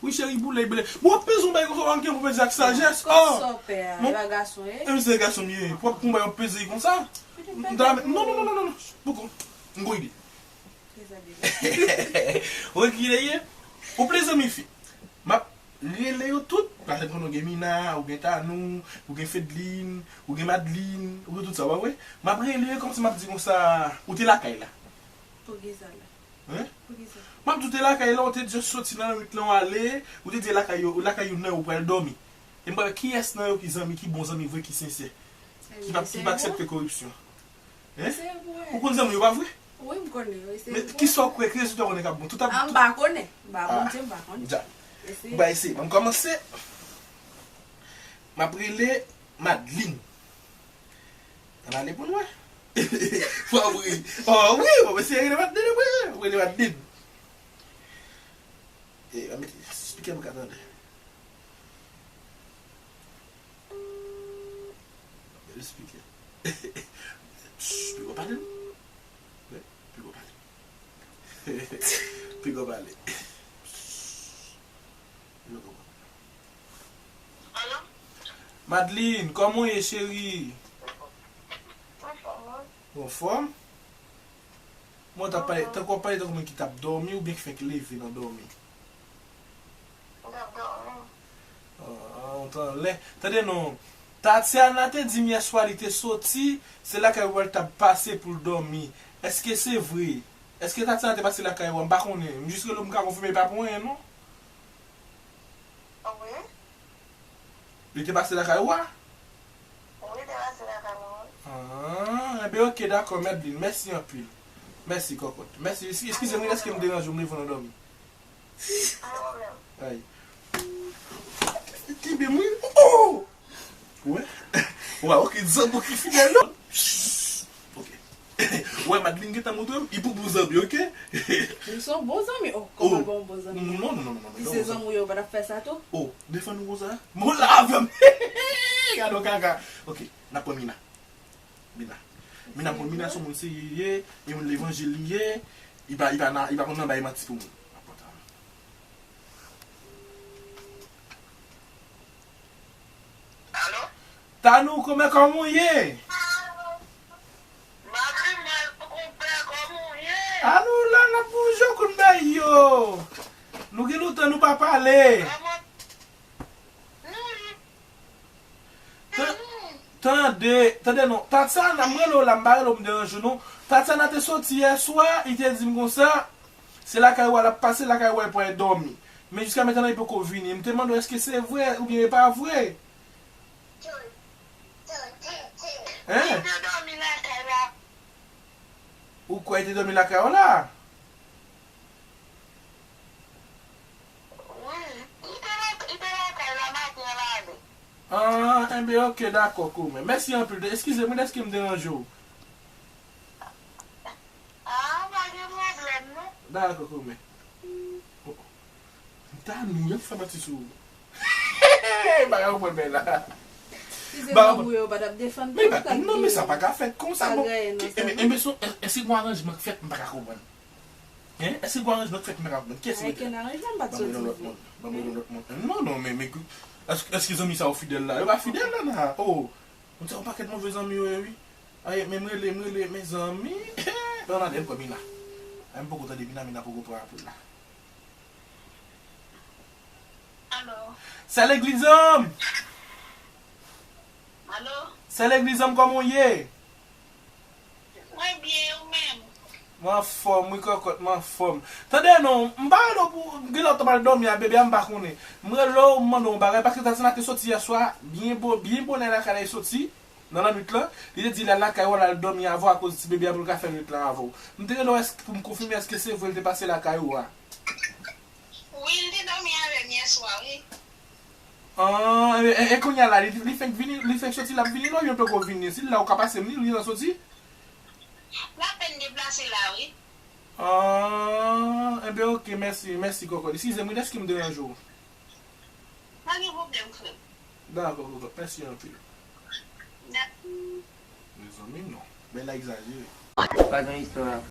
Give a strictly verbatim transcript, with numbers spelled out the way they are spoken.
Wi, cheri, boule, boule. Bon, w ap peze yon bagay konsa, w ap gen pou peze ak sajès. Kòm sa w pè a, e pa gason ye? E, se gason m ye. Pou w ap pran yon bagay, w ap peze l konsa? M ta renmen, non, non, non, non, non, non. Poko. M gon ide. Ou wè ki ide ye? Ou pleze zanmi fi. M ap rele yo tout. Paske konnen w gen Mina, ou gen Tanou, ou gen Fedline, ou gen Madeline, ou gen tout sa, w pa vre? M ap rele yo kòmsi m ap di konsa, ou te lakay la. Poukisa la? Hein? Poukisa? M ap di w te lakay la, ou te just soti nan nwit lan, w ale, ou te di lakay yo, lakay youn nan yo ou pral dòmi. E m pa wè kiyès nan yo ki zanmi, ki bon zanmi vre, ki sensè, ki pa, ki pa aksepte koripsyon. Hein? Ou konn zanmi yo, pa vre? Wi, m konnen yo. Men kisa w kwè, ki rezilta w konnen k ap bon? Tout ap... Ah, m pa konnen. M pa, Bondye, m pa konnen. Dja. M pa eseye. Ban m kòmanse. M ap rele Madeline. Ann ale pou n wè. Fò w ri. Oh, wi, bon, mesye, rele Madeline, wi, rele Madeline. E, ann mete, esplike m ka tande. Bèl speaker. Psst, piko pale non. Wi, piko pale. Piko pale. Psst. Piko pale. Alo? Madeline, kòman w ye, cheri? Anfòm, wi. Ou anfòm? Mwen t ap pale, tankou w ap pale tankou moun ki t ap dòmi oubyen ki fenk leve nan dòmi. M t ap dòmi. Ah, ou t anlè. Tande non, Tatiana te di m yèswa li te soti, se lakay ou a l t ap pase pou l dòmi. Èske se vre? Èske Tatiana te pase lakay ou a? M pa konnen. M jis rele w, m ka konfime, pa pou anyen non. Wi. Li te pase lakay ou a? Wi, li te pase lakay mwen, wi. Ah, enben, ok, dakò, Madeline. Mèsi anpil. Mèsi, kòkòt. Mèsi. Eski-, eskize m, wi, dèske m deranje w, m leve w nan dòmi. Pa gen pwoblèm. Ay. Kenbe m, wi. Oh! Wè? Wè, ok, zanmi ki fidèl, non? Ok. Wè, Madeline gentan montre m, li pou bon zanmi, ok? Li se yon bon zanmi. Oh, kòman l pa yon bon zanmi? Non, non, non, non, non. Li se zanmi w, yo pa t ap fè sa tou? Oh, defann ou konsa? Bon, la avè m. Gade yon kaka. Ok, n ap pran Mina. Mina. Mina, bon, Mina se yon moun serye li ye, e moun levanjil li ye, li pa, li pa nan, li pa konn nan bay manti pou moun. Alo? Tanou, kòman, kòman w ye? Madeline, mwen konpè, kòman w ye? A nou la, n ap bouje w konn bay yo. Nou gen lontan nou pa pale. Kòman? Tan-, tande, tande non. Tatiana, m rele w la, m pa rele w, m deranje w non. Tatiana te soti yèswa, li te di m konsa, se lakay ou a l ap pase, lakay ou a l pral dòmi. Men jiska mentnan, li poko vini. M te mande w èske se vre oubyen e pa vre? Hein? Li te dòmi lakay la. Ou kwè li te dòmi lakay ou la? Wi, li te la, li te lakay la maten an l ale. Ah, enben, ok, dakò, kòmè. Mèsi anpil. Eskize m, wi, dèske m deranje w. Ah, pa gen pwoblèm, non. Dakò, kòmè. Oh, oh. Tanou, y ap fè manti sou ou. M pa ka konprann bagay la. Si se manm ou yo, yo pa t ap defann tou, sa k di yo. Non, men sa pa ka fèt konsa, bon. Enben, enben, èske gon aranjman k fèt, m pa ka konprann. Hein? Èske gon aranjman k fèt, m pa ka konprann. Kiyès ki mete? Okenn aranjman pa t soti. Ban m rele yon lòt moun. Ban m rele yon lòt moun. Non, non, men, men, èske, èske zanmi sa yo fidèl la? Yo pa fidèl la, nan. Oh, m di yon pakèt move zanmi yo ye, wi. Ay, men m rele, m rele, mezanmi. Ban m ale, m kwè Mina. Ay, m poko tande Mina, Mina poko pran apèl la. Alo. Sè legliz an m! Alo. Sè legliz an m, kòman w ye? Mwen byen, ou menm? Mwen anfòm, wi, kòkòt, mwen anfòm. Tande non, m pa rele w pou, gen lè w t ap al dòmi a, bebe a, m pa konnen. M rele w, m mande w yon bagay, paske Tatiana te soti yèswa, byen bo-, byen bonè lakay la, li soti. Nan lannwit lan, li te di l al lakay ou, l al dòmi avè w akoz ti bebe a pou l ka fè nwit lan avè w. M te rele w èske, pou m konfime èske se vre l te pase lakay ou a. Wi, li te dòmi avè m yèswa, wi. Ah, e, e, e kounye a la, li, li fenk vini, li fenk soti, l ap vini la, oubyen l poko vini? Si l la, ou ka pase m li, li gentan soti? L apèn deplase la, wi. Ah, enben, ok, mèsi, mèsi, kòkòt. Eskize m, wi, dèske m deranje w. Pa gen pwoblèm, frè m. Dakò, kòkòt, mèsi anpil. Dakò. Mezanmi, non. Bèl la egzajere. Pa gen istwa.